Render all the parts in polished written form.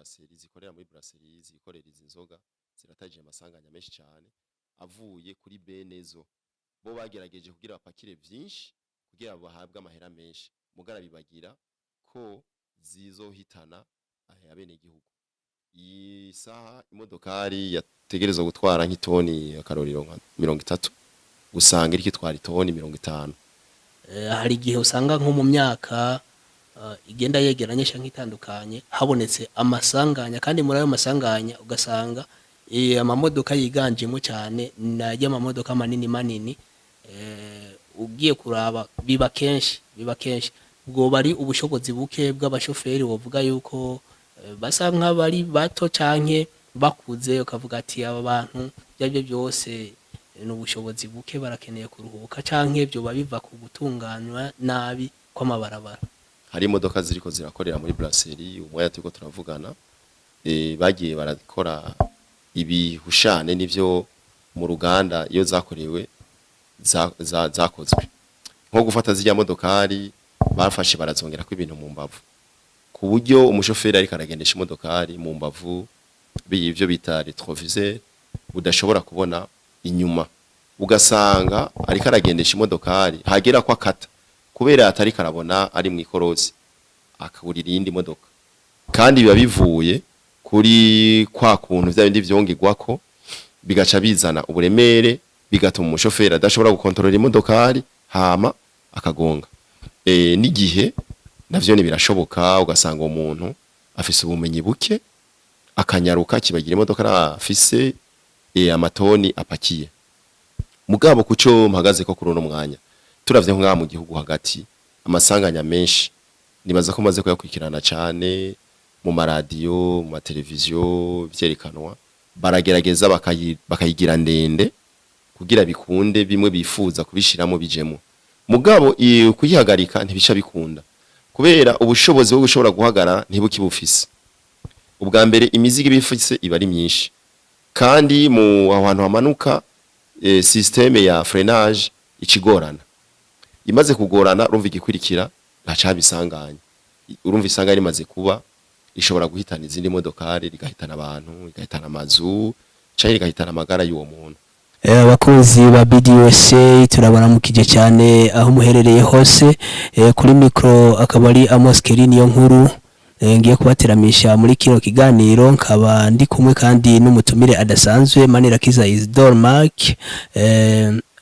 brasserie, zikorera muri brasserie, zikorera izi nzoga, zirataje amasanganya menshi cyane avuye kuri benezo. Bo bagerageje kugira bapakire vyinshi kugira bahabwe amahera menshi, mugara bibagira ko zizohitana abenegihugu. Iyi saha imodokari yategerezwa gutwara nk'itoni, akarorero, nka 30, usanga iriko itwara itoni 50. Hari igihe usanga nko mu myaka igenda yegeranye canke itandukanye habonetse amasanganya, kandi muri ayo masanganya ugasanga amamodoka yiganjemo cyane najya amamodoka manini manini. Ugiye kuraba biba kenshi bwoba ari ubushobozi buke bw'abashoferi, wovuga yuko basa nk'abari bato canke bakuze, ukavuga ati aba bantu ibyo aribyo byose ni ubushobozi buke, barakeneye kuruhuka, canke byoba biva ku gutunganywa nabi kw'amabarabara? Hari imodoka ziriko zirakorera muri brasserie umwanya turiko turavugana, bagiye barakora ibihushane n'ivyo mu ruganda iyo zakorewe zakozwe. Nko gufata zirya modokari bafashe barazongerako ibintu mu mbavu, ku buryo umushoferi ariko aragendesha imodokari mu mbavu ivyo bita rétroviseur udashobora kubona inyuma, ugasanga ariko aragendesha imodokari, hagera ko akata, kubera atariko arabona ari mu ikorosi, akaburira iyindi modoka. Kandi biba bivuye kuri kwa kuntu vya bindi vyongerwako bigaca bizana uburemere, bigatuma umushoferi adashobora gukontorora imodokari, hama akagonga. N'igihe navyo ni birashoboka, ugasanga uwo muntu afise ubumenyi buke, akanyaruka kibagira imodoka afise amatoni apakiye. Mugabo kuco mpagaze ko kuri uno mwanya, turavye nko ngaha mu gihugu hagati, amasanganya menshi nibaza ko maze kuyakurikirana cane mu maradiyo, mu mateleviziyo vyerekanwa, baragerageza bakayigira ndende kugira bikunde bimwe bifuza kubishiramo bijemo. Mugabo kuyihagarika ntibica bikunda, kubera ubushobozi bwo gushobora guhagarara ntibukibufise. Ubwa mbere imizigo iba ifise iba ari myinshi, kandi mu aho hantu hamanuka système ya freinage ikigorana. Imaze kugorana, urumva igikurikira ntaca bisanganya. Urumva isanganya rimaze kuba ishobora guhitana izindi modokari, rigahitana abantu, rigahitana amazu, canke rigahitana amagara y'uwo muntu. Abakunzi ba BDUSA, turabaramukije cyane aho muherereye hose. Kuri micro akaba ari Amos Kelly niyo nkuru, ngiye kubateramisha muri kino kiganiro. Nkaba ndi kumwe kandi n'umutumire adasanzwe, Manirakiza Isidore Mark.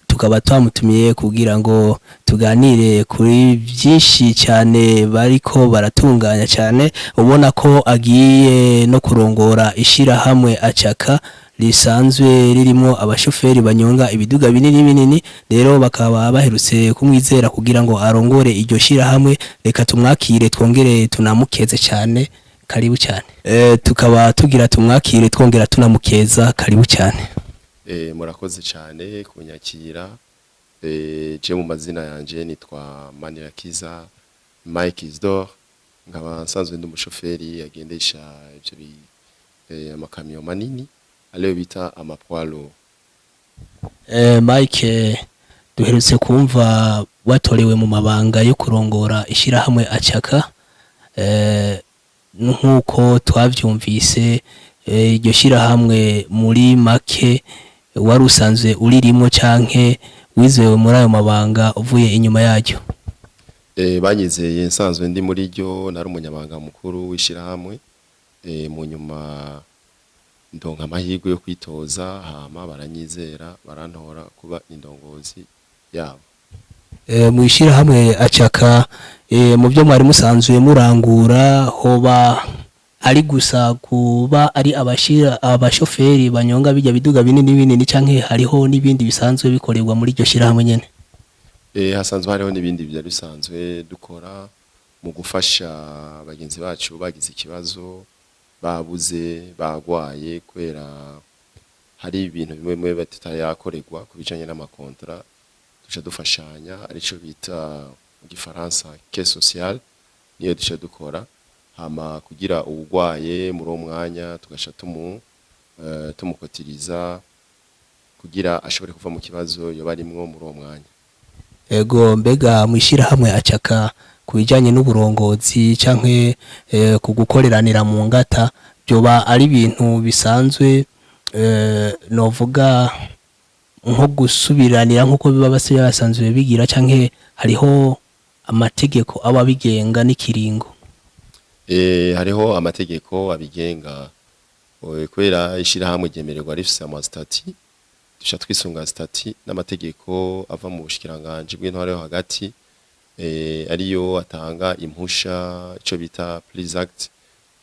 Tukaba twamutumiye kugira ngo tuganire kuri byinshi cyane bariko baratunganya cyane, ubona ko agiye no kurongora ishirahamwe Acaka risanzwe ririmo abashoferi banyonga ibiduga binini binini. Rero bakaba baherutse kumwizera kugira ngo arongore iryo shirahamwe. Reka tumwakire twongere tunamukeze cyane. Karibu cyane. Tukaba tugira tumwakire twongera tunamukeza. Karibu cyane. Murakoze cyane kunyakira. Je mu mazina yanje nitwa Manirakiza Mike Isidore, nkaba nsanzwe ndi umushoferi agendesha ivyo amakamyo manini ariyo bita amapoids lourds. Mike, duherutse kumva watorewe mu mabanga yo kurongora ishirahamwe Acaka. Nk'uko twavyumvise, iryo shirahamwe muri make wari usanzwe uririmo canke wizewe muri ayo mabanga uvuye inyuma yaryo? Banyizeye nsanzwe ndi muri ryo, nari umunyabanga mukuru w'ishirahamwe. Mu nyuma ndonka amahirwe yo kwitoza, hama baranyizera, barantora kuba indongozi yabo. Mu ishirahamwe Acaka, mu byo mwari musanzwe murangura, hoba ari gusa kuba ari abashira abashoferi banyonga bijya biduga binini binini, canke hariho n'ibindi bisanzwe bikorerwa muri iryo shirahamwe nyene? Hasanzwe hariho n'ibindi byari bisanzwe dukora mu gufasha bagenzi bacu bagize ikibazo, babuze, bagwaye, kubera hari ibintu bimwe bimwe batarayakorerwa ku bijanye n'amakontra, duca dufashanya, arico bita mu gifaransa caisse sociale, niyo duca dukora. Hama kugira uwugwaye muri uwo mwanya tugaca tumukotiriza kugira ashobore kuva mu kibazo yoba arimwo muri uwo mwanya. Ego, mbega mu ishirahamwe Acaka, ku bijanye n'uburongozi canke ku gukoreranira mu ngata, Byoba ari ibintu bisanzwe, novuga nko gusubiranira nk'uko biba basanzwe bigira, canke hariho amategeko aba abigenga n'ikiringo? Hariho amategeko abigenga, kubera ishirahamwe ryemererwa rifise ama statuts. Duca twisunga statuts n'amategeko ava mu bushikiranganji bw'intwaro yo hagati, ariyo atanga impusha, ico bita prise acte,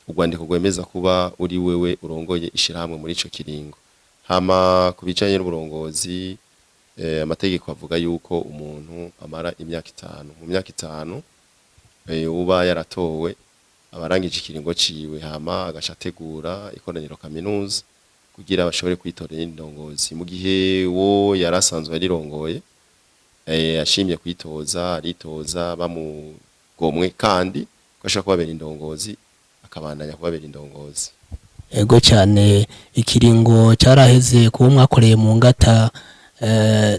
urwandiko rwemeza kuba uri wewe urongoye ishirahamwe muri ico kiringo. Hama ku bijanye n'uburongozi, amategeko avuga yuko umuntu amara imyaka 5. Mu myaka 5, uba yaratowe abarangije ikiringo ciwe, hama agaca ategura ikoraniro kaminuza kugira bashobore kwitorera indongozi. Mu gihe wo yarasanzwe arirongoye, ashimye kwitoza, aritoza bamugomwe, kandi ko ashobora kubabera indongozi, akabandanya kubabera indongozi. Ego cyane, ikiringo cyaraheze kuba mwakoreye mu ngata,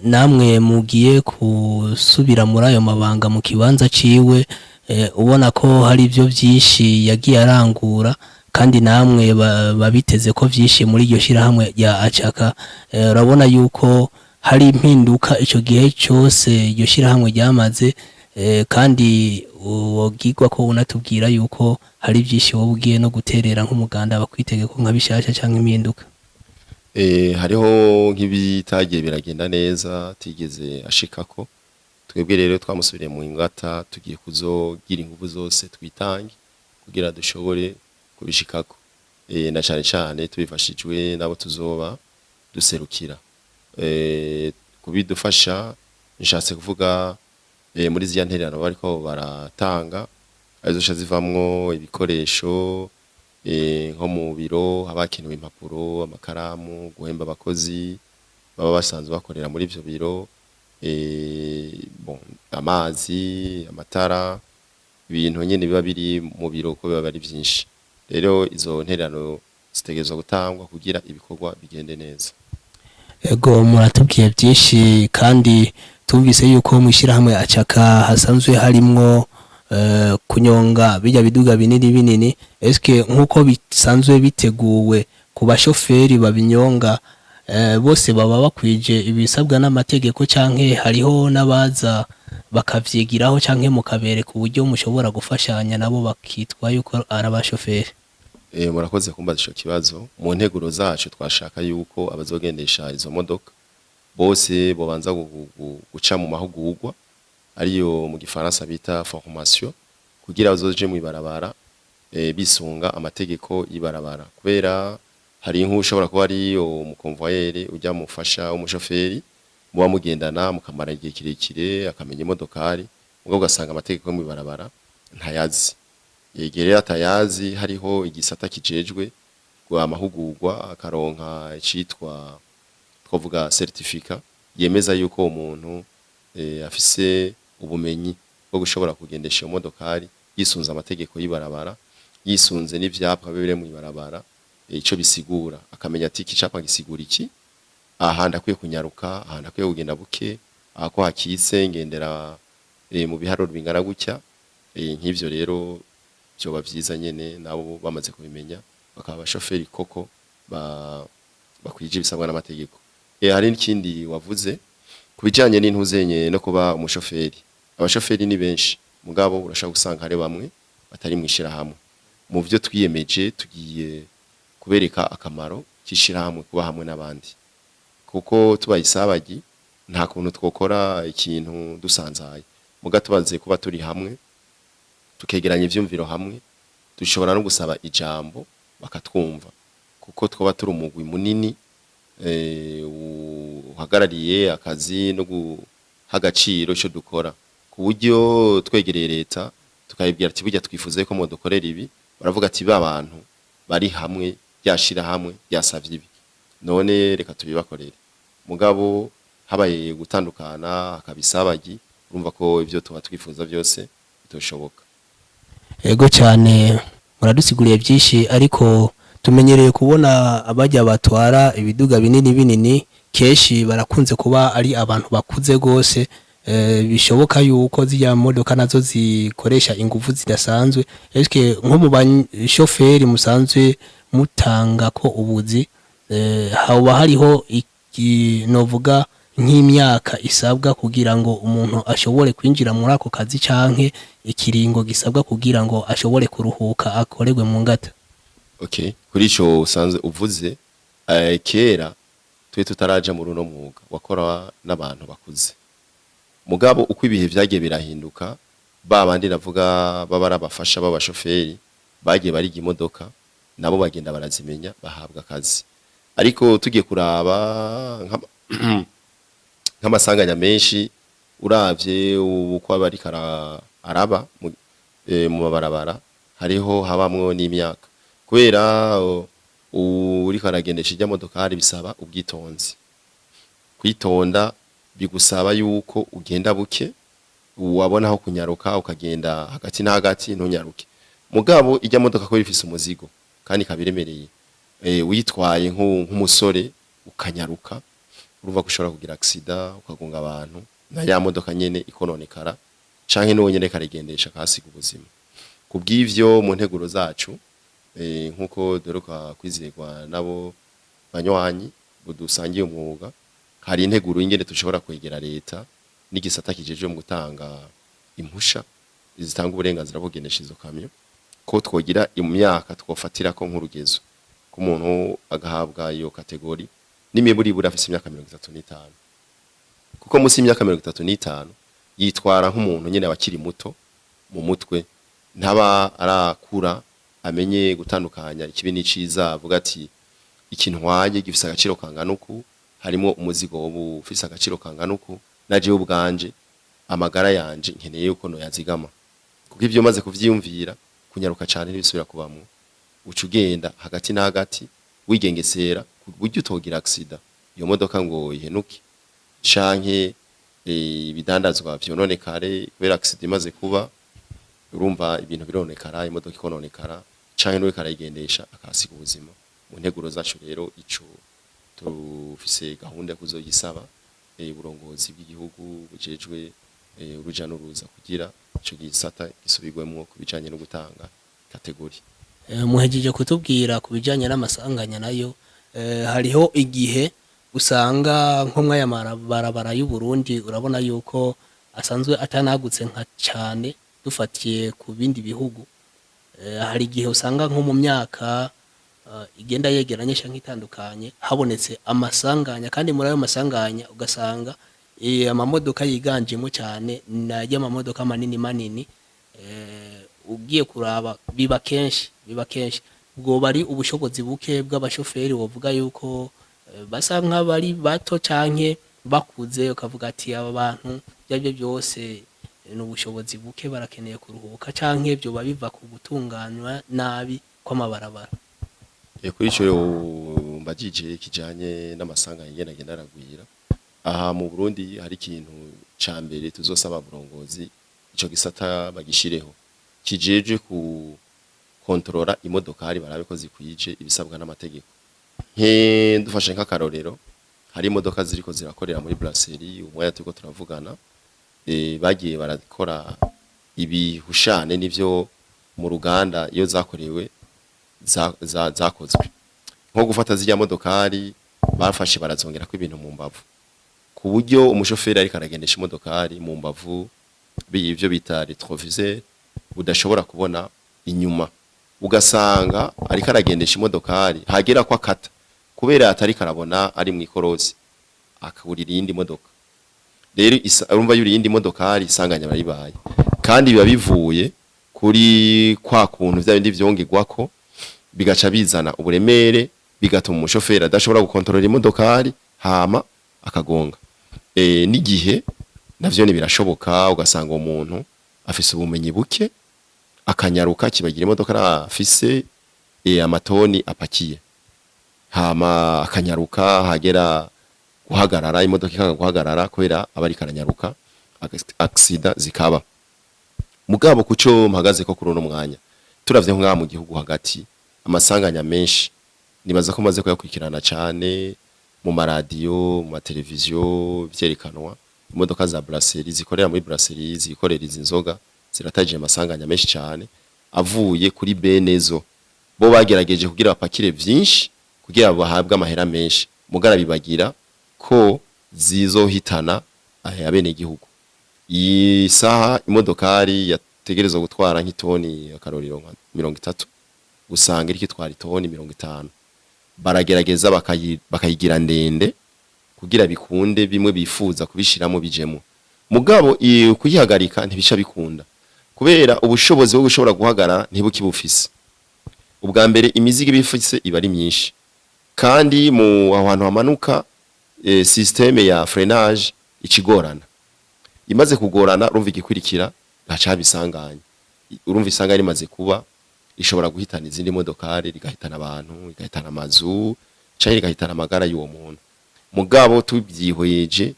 namwe mugiye gusubira muri ayo mabanga mu kibanza ciwe, ubona ko hari ibyo byinshi yagiye arangura, kandi namwe babiteze ko byinshi muri iryo shyirahamwe rya Acaka. Urabona yuko hari impinduka ico gihe cyose iryo shyirahamwe ryamaze, kandi wogirwa ko unatubwira yuko hari byinshi wowe ugiye no guterera nk'umuganda, bakwitege ko nka bishasha canke impinduka. Hariho nk'ibitagiye biragenda neza tigeze ashikako. Twebwe rero twamusubiriye mu ngata, tugiye kuzogira ingufu zose twitange kugira dushobore kubishikako, na cane cane tubifashijwe nabo tuzoba duserukira. Kubidufasha nshatse kuvuga, muri ziriya ntererano bariko baratanga, arizo zivamwo ibikoresho, nko mu biro haba hakenewe impapuro, amakaramu, guhemba abakozi baba basanzwe bakorera muri ivyo biro, bon, amazi, amatara, ibintu nyene biba biri mu biro ko biba ari vyinshi. Rero izo ntererano zitegerezwa gutangwa kugira ibikorwa bigende neza. Ego, muratubwiye byinshi, kandi tumvise yuko mu ishyirahamwe Acaka hasanzwe harimwo kunyonga bijya biduga binini binini. Eske nk'uko bisanzwe biteguwe ku bashoferi babinyonga, bose baba bakwije ibisabwa n'amategeko, canke hariho n'abaza bakavyigiraho, canke mukabereka uburyo mushobora gufashanya nabo bakitwa yuko ari abashoferi? Murakoze kumbaza ico kibazo. Mu nteguro zacu twashaka yuko abazogendesha izo modoka bose bobanza guca mu mahugurwa, ariyo mu gifaransa bita formation, kugira bazoje mu ibarabara bisunga amategeko y'ibarabara, kubera hari inkuru ushobora kuba ari umu convoyeur ujya mufasha umushoferi muba mugendana mukamara igihe kirekire, akamenya imodokari, mugabo ugasanga amategeko yo mu ibarabara ntayazi. Igihe rero atayazi, hariho igisata kijejwe amahugurwa, akaronka icitwa twavuga certificat yemeza yuko uwo muntu afise ubumenyi bwo gushobora kugendesha iyo modokari yisunze amategeko y'ibarabara, yisunze n'ivyapa biri mu ibarabara, ico bisigura, akamenya ati iki capa gisigura iki, aha ndakwiye kunyaruka, aha ndakwiye kugenda buke, aha ko hakitse ngendera mu biharuro bingana gutya. Nk'ivyo rero vyoba vyiza nyene nabo bamaze kubimenya, bakaba abashoferi koko bakwije ibisabwa n'amategeko. Hari n'ikindi wavuze ku bijanye n'intuzenye no kuba umushoferi. Abashoferi ni benshi, mugabo urashobora gusanga hari bamwe batari mw'ishirahamwe. Mu vyo twiyemeje, tugiye kubereka akamaro k'ishirahamwe, kuba hamwe n'abandi, kuko tubaye isabagi nta kuntu twokora ikintu dusanzaye. Muga tubaze kuba turi hamwe, tukegeranya ivyumviro hamwe, dushobora no gusaba ijambo bakatwumva, kuko twaba turi umugwi munini uhagarariye akazi no guha agaciro ico dukora, ku buryo twegereye leta tukayibwira ati burya twifuza ko mudukorera ibi, baravuga ati ba bantu bari hamwe, ryashira hamwe ryasavye ibi, none reka tubibakorere. Mugabo habaye gutandukana hakaba isabagi, urumva ko ivyo tuba twifuza byose bitoshoboka. Ego cyane, muradusiguriye byinshi, ariko tumenyereye kubona abajya batwara ibiduga binini binini kenshi barakunze kuba ari abantu bakuze gose. Bishoboka yuko ziriya modoka nazo zikoresha ingufu zidasanzwe. Eske nko mu bashoferi musanzwe mutanga ko ubuzi, hoba hariho iki novuga nk'imyaka isabwa kugira ngo umuntu ashobore kwinjira muri ako kazi, canke ikiringo gisabwa kugira ngo ashobore kuruhuka akorerwe mu ngata? Okay, kuri ico usanzwe uvuze, kera twe tutaraja muri uno mwuga wakora n'abantu bakuze. Mugabo uko ibihe vyagiye birahinduka, ba bandi navuga baba ari abafasha b'abashoferi bagiye bariga imodoka, nabo bagenda barazimenya, bahabwa akazi. Ariko tugiye kuraba nk'amasanganya menshi, uravye uko aba ariko araba mu mabarabara, hariho habamwo n'imyaka, kubera uriko aragendesha irya modokari bisaba ubwitonzi. Kwitonda bigusaba yuko ugenda buke, wabona aho kunyaruka ukagenda hagati na hagati, ntunyaruke. Mugabo irya modoka ko ifise umuzigo kandi ikaba iremereye, uyitwaye nk'umusore ukanyaruka, urumva ko ushobora kugira accident, ukagonga abantu, na ya modoka nyene ikononekara, canke n'uwo nyene karigendesha akahasiga ubuzima. Kubw'ivyo, mu nteguro zacu, nkuko duheruka kwizerwa nabo banywanyi budusangiye umwuga, hari integuro y'ingene dushobora kwegera leta n'igisata kijejwe mu gutanga impusha zitanga uburenganzira bwo kugendesha izo kamyo, ko twogira imyaka twofatirako nk'urugezo ko umuntu agahabwa iyo catégorie n'imiburiburi afise imyaka 35, kuko munsi y'imyaka 35 yitwara nk'umuntu nyene aba akiri muto mu mutwe, ntaba arakura amenye gutandukanya ikibi n'iciza, avuga ati ikintu ntwaye gifise agaciro kangana uku, harimo umuzigo woba ufise agaciro kangana uku, najewe ubwanje amagara yanje nkeneye yuko noyazigama. Kuko ivyo maze kuvyiyumvira, kunyaruka cane ntibisubira kubamwo, uca ugenda hagati na hagati wigengesera ku buryo utogira accident, iyo modoka ngo ihenuke, canke ibidandazwa vyononekare, kubera accident imaze kuba, urumva ibintu bironekara, imodoka ikononekara, canke n'uwuriko arayigendesha akahasiga ubuzima. Mu nteguro zacu rero, ico tufise gahunda yo kuzogisaba uburongozi bw'igihugu bujejwe uruja n'uruza, kugira ico gisata gisubirwemwo ku bijanye no gutanga catégorie. Muhejeje kutubwira ku bijanye n'amasanganya nayo, hariho igihe usanga nko mw'aya mabarabara y'u Burundi, urabona yuko asanzwe atanagutse nka cane dufatiye ku bindi bihugu. Hari igihe usanga nko mu myaka igenda yegeranye canke itandukanye habonetse amasanganya, kandi muri ayo masanganya ugasanga amamodoka yiganjemo cyane ni amamodoka manini manini. Ugiye kuraba biba kenshi bwoba ari ubushobozi buke bw'abashoferi, wovuga yuko basa nk'abari bato canke bakuze, ukavuga ati aba bantu ibyo aribyo byose ni ubushobozi buke, barakeneye kuruhuka, canke byoba biva ku gutunganywa nabi kw'amabarabara? Kuri ico mbajije kijanye n'amasanganya ingene agenda aragwira aha mu Burundi, hari ikintu ca mbere tuzosaba burongozi, ico gisata bagishireho kijejwe ku kontrola imodokari, barabe ko zikwije ibisabwa n'amategeko. Nke dufashe nk'akarorero, hari imodoka ziriko zirakorera muri brasserie umwanya turiko turavugana, bagiye barakora ibihushane n'ivyo mu ruganda iyo zakorewe zakozwe. Nko gufata zirya modokari, bafashe barazongerako ibintu mu mbavu, ku buryo umushoferi ariko aragendesha imodokari mu mbavu ivyo bita rétroviseur udashobora kubona inyuma, ugasanga ariko aragendesha imodokari, hagera ko akata, kubera atariko arabona ari mw'ikorosi, akaburira iyindi modoka. Rero urumva yuri iyindi modokari, isanganya baribaye, kandi biba bivuye kuri kwa kuntu vya bindi vyongerwako, bigaca bizana uburemere, bigatuma umushoferi adashobora gukontorora imodokari, hama akagonga. N'igihe navyo ni birashoboka, ugasanga umuntu afise ubumenyi buke, akanyaruka, kibagira imodoka afise amatoni apakiye, hama akanyaruka, hagera guhagarara imodoka ikanga guhagarara kubera aba ariko aranyaruka, accident zikaba. Mugabo kuco mpagaze ko kuri uno mwanya, turavye ngaha mu gihugu hagati, amasanganya menshi nibaza ko maze kuyakurikirana cane mu maradiyo, mu mateleviziyo vyerekanwa. Imodoka za brasserie zikorera muri brasserie, zikorera izi nzoga, zirataje amasanganya menshi cyane avuye kuri benezo. Bo bagerageje kugira bapakire vyinshi kugira bahabwe amahera menshi, mugara bibagira ko zizohitana abene gihugu. Iyi saha imodokari yategerezwa gutwara nk'itoni, akarorero, nka 30, usanga iriko itwara itoni 50. Baragerageza bakayigira ndende kugira bikunde bimwe bifuza kubishiramo bijemo, mugabo kuyihagarika ntibica bikunda kubera ubushobozi bwo gushobora guhagarara ntibukibufise. Ubwa mbere imizigo iba ifise iba ari myinshi, kandi mu aho hantu hamanuka système ya freinage ikigorana. Imaze kugorana, urumva igikurikira haca bisanganya. Urumva isanganya rimaze kuba, ishobora guhitana izindi modokari, rigahitana abantu, rigahitana amazu, canke rigahitana amagara y'uwo muntu. Mugabo tubyihweje,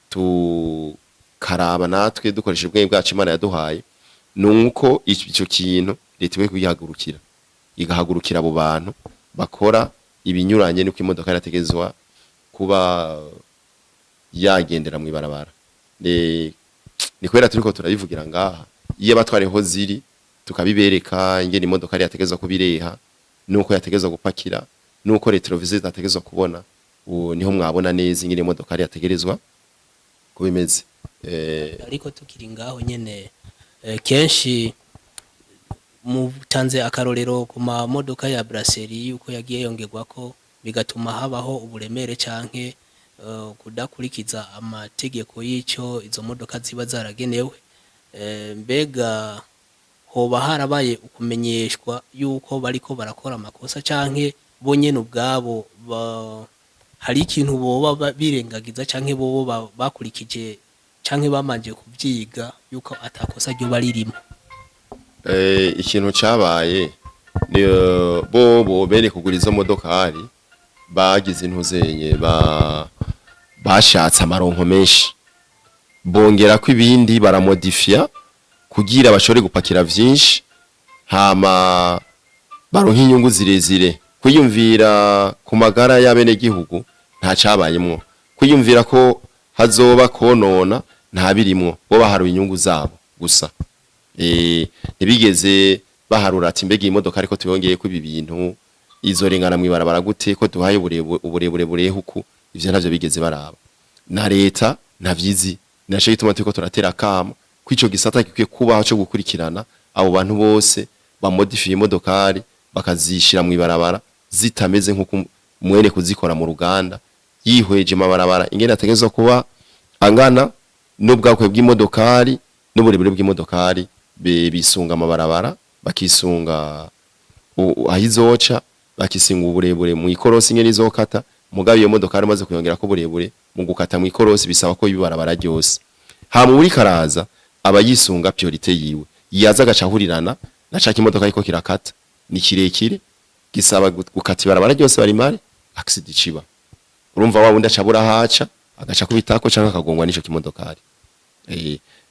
tukaraba natwe dukoresheje ubwenge bwacu Imana yaduhaye, nuko ico kintu leta ikwiye kugihagurukira, igahagurukira abo bantu bakora ibinyuranye nuko imodoka yarategezwa kuba yagendera mu ibarabara. Ni kubera turiko turabivugira ngaha. Iyo abatwareho ziri tukabibereka ingene imodoka yari yategezwa kubireha, nuko yategezwa gupakira, nuko rétroviseur zategezwa kubona, ubu niho mwabona neza ingene imodoka yari yategerezwa kuba imeze. Ariko tukiri ngaho nyene, kenshi mutanze akarorero ku mamodoka ya brasserie yuko yagiye yongerwako, bigatuma habaho uburemere canke kudakurikiza amategeko y'ico izo modoka ziba zaragenewe. Mbega hoba harabaye ukumenyeshwa yuko bariko barakora amakosa, canke bo nyene ubwabo hari ikintu boba birengagiza, canke bobo bakurikije canke bamanje kuvyiga yuko atakosa ryoba ririmo? Ikintu cabaye ni bobo bene kugura izo modokari bagize intuzenye bashatse amaronko menshi, bongera ko ibindi, baramodifia kugira bashobore gupakira vyinshi, hama baronka inyungu zirezire. Kwiyumvira ku magara y'abenegihugu nta cabayemwo, kwiyumvira ko hazoba konona nta birimwo. Bo baharuye inyungu zabo gusa. Ntibigeze baharura ati: "Mbega iyi modoka ariko tuyongeye ko ibi bintu izorengana mw'ibarabara gute, ko duhaye uburebure burehe uku?" Ivyo ntavyo bigeze baraba, na leta ntavyizi. Naco gituma turiko turatera akamo ko ico gisata gikwiye kubaho co gukurikirana abo bantu bose bamodifiye imodokari, bakazishira mw'ibarabara zitameze nk'uko mwene kuzikora mu ruganda yihweje amabarabara ingene ategerezwa kuba angana, n'ubwakwe bw'imodokari n'uburebure bw'imodokari. Bisunga amabarabara, bakisunga aho izoca, bakisinga uburebure mu ikorosi ingene izokata. Mugabo iyo modokari umaze kuyongera ko uburebure, mu gukata mu ikorosi bisaba ko ibarabara ryose. Hama uri karaza aba yisunga priorité yiwe, yaza agaca ahurirana na ca kimodoka ariko kirakata, ni kirekire, gisaba gukata ibarabara ryose barimare, accident ciba. Urumva wa wundi aca abura haca, agaca kubitako canke akagongwa n'ico kimodokari.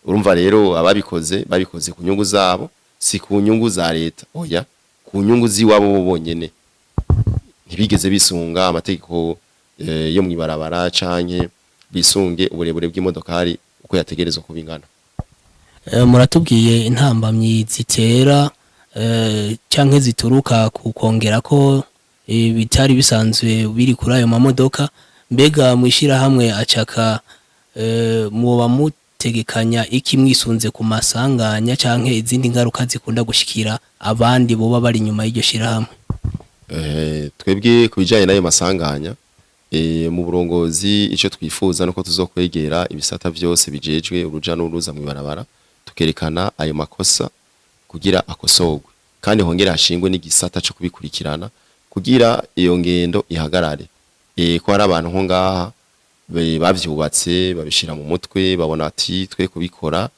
Urumva rero ababikoze babikoze ku nyungu zabo, si ku nyungu za leta, oya, ku nyungu ziwabo bo bonyene. Ntibigeze bisunga amategeko yo mwibarabara canke bisunge uburebure bw'imodokari uko yategerezwa kuba ingana. Muratubwiye intambamyi zitera canke zituruka ku kongera ko bitari bisanzwe biri kuri ayo mamodoka. Mbega mwishirahamwe acaka mwoba mutegekanya iki mwisunze ku masanganya canke izindi ngaruka zikunda gushikira abandi boba bari inyuma y'iryo shirahamwe? Twebwe ku bijanye n'ayo masanganya, mu burongozi ico twifuza nuko tuzokwegera ibisata vyose bijejwe uruja n'uruza mw'ibarabara, tukerekana ayo makosa kugira akosorwe, kandi hongere hashingwe n'igisata co kubikurikirana kugira iyo ngendo ihagarare. Ko hari abantu nko ngaha bavyubatse, babishira mu mutwe, babona ati: "Twe kubikora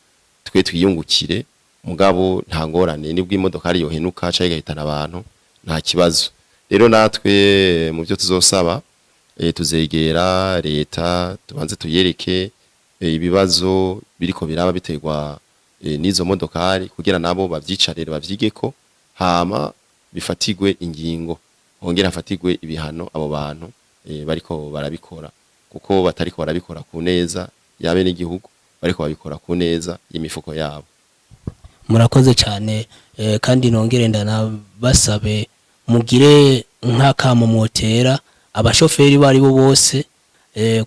twe twiyungukire, mugabo nta ngorane, nibwo imodoka yohenuka canke igahitana abantu nta kibazo." Rero natwe mu byo tuzosaba, tuzegera leta, tubanze tuyereke ibibazo biriko biraba biterwa n'izo modokari, kugira nabo bavyicarire bavyigeko, hama bifatigwe ingingo, hongere hafatigwe ibihano abo bantu bariko barabikora, kuko batariko barabikora ku neza. y'abenegihugu, bariko babikora ku neza y'imifuko yabo. Murakoze cyane, kandi nongere ndanabasabe mugire nk'akamo mwotera abashoferi bo ari bo bose,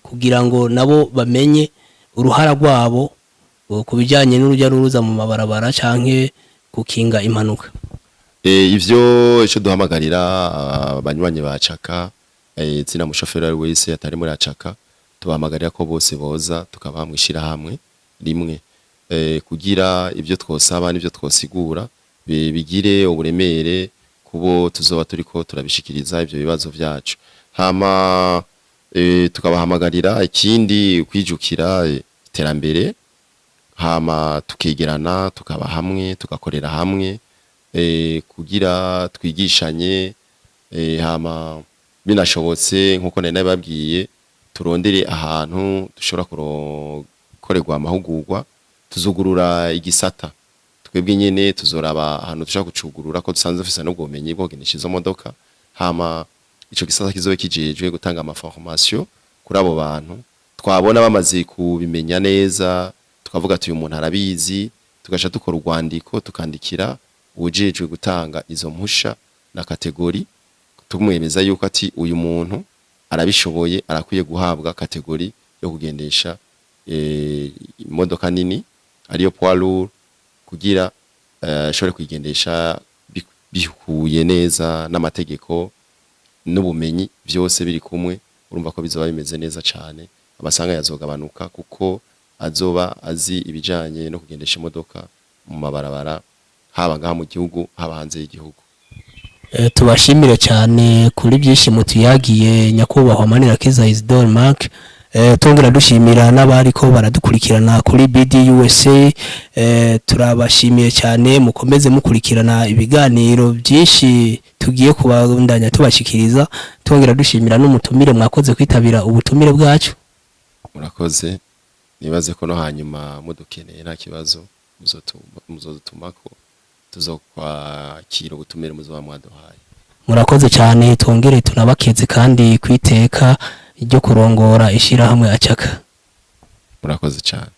kugira ngo nabo bamenye uruhara rwabo ku bijyanye n'urujya n'uruza mu mabarabara canke gukinga impanuka. Ivyo ico duhamagarira abanywanyi ba Caka, zina mushoferi ari wese atari muri Acaka, tubahamagarira ko bose boza tukabaha mwishira hamwe rimwe, kugira ivyo twosaba n'ivyo twosigura bigire uburemere kubo tuzoba turiko turabishikiriza ivyo bibazo vyacu. Hama tukabahamagarira ikindi, kwijukira iterambere, hama tukegerana, tukaba hamwe, tugakorera hamwe, kugira twigishanye, hama binashobotse, nkuko nari nabibabwiye, turondere ahantu dushobora gukorerwa amahugurwa. Tuzugurura igisata twebwe nyene, tuzoraba ahantu dushobora kucugurura, ko dusanzwe dufise n'ubwo bumenyi bwo kugendesha izo modoka. Hama ico gisata kizobe kijejwe gutanga ama formation kuri abo bantu twabona bamaze kubimenya neza, tukavuga ati uyu muntu arabizi, tugaca dukora urwandiko, tukandikira uwujejwe gutanga izo mpusha na catégorie, tumwemeza yuko ati uyu muntu arabishoboye, arakwiye guhabwa catégorie yo kugendesha imodoka nini, ariyo poids lourd, kugira ashobore kuyigendesha bihuye neza n'amategeko n'ubumenyi, byose biri kumwe. Urumva ko bizoba bimeze neza cane, amasanga yazogabanuka kuko azoba azi ibijanye no kugendesha imodoka mu mabarabara, haba ngaha mu gihugu, haba hanze y'igihugu. Tubashimire cyane kuri byinshi mutuyagiye, nyakubahwa Manirakiza Isidore Mark. Tongera dushimira n'abariko baradukurikirana kuri BDUSA. Turabashimiye cyane, mukomeze mukurikirana ibiganiro byinshi tugiye kubandanya tubashikiriza. Tongera dushimira n'umutumire, mwakoze kwitabira ubutumire bwacu. Murakoze. Nibaze ko no hanyuma mudukeneye nta kibazo, muzodutumako, tuzokwakira ubutumire muzoba mwaduhaye. Murakoze cyane, twongere tunabakeze kandi kwiteka ryo kurongora ishirahamwe Acaka. Murakoze cyane.